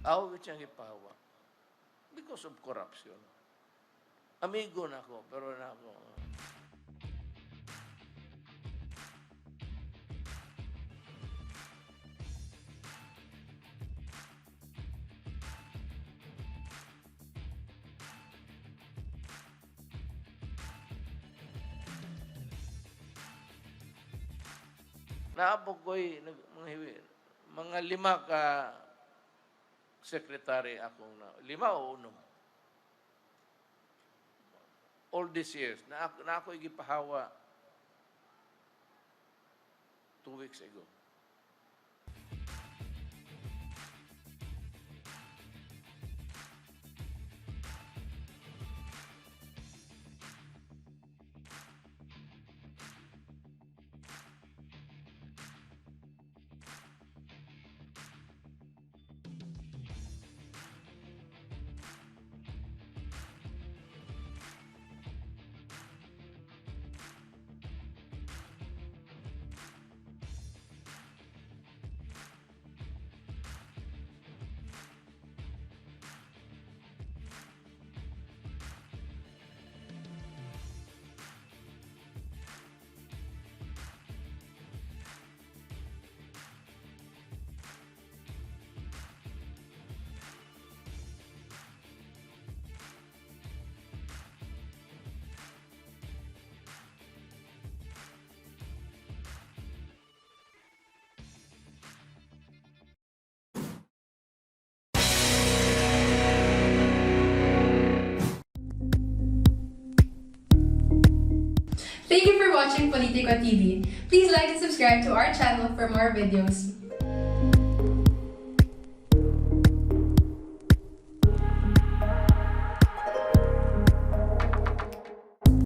Ako siyang ipahawa. Because of corruption. Amigo na ako, pero na ako. Naabog ko'y mga, mga lima ka secretary akong na, lima o unom. All these years, na ako'y gipahawa 2 weeks ago. Thank you for watching Politico TV. Please like and subscribe to our channel for more videos.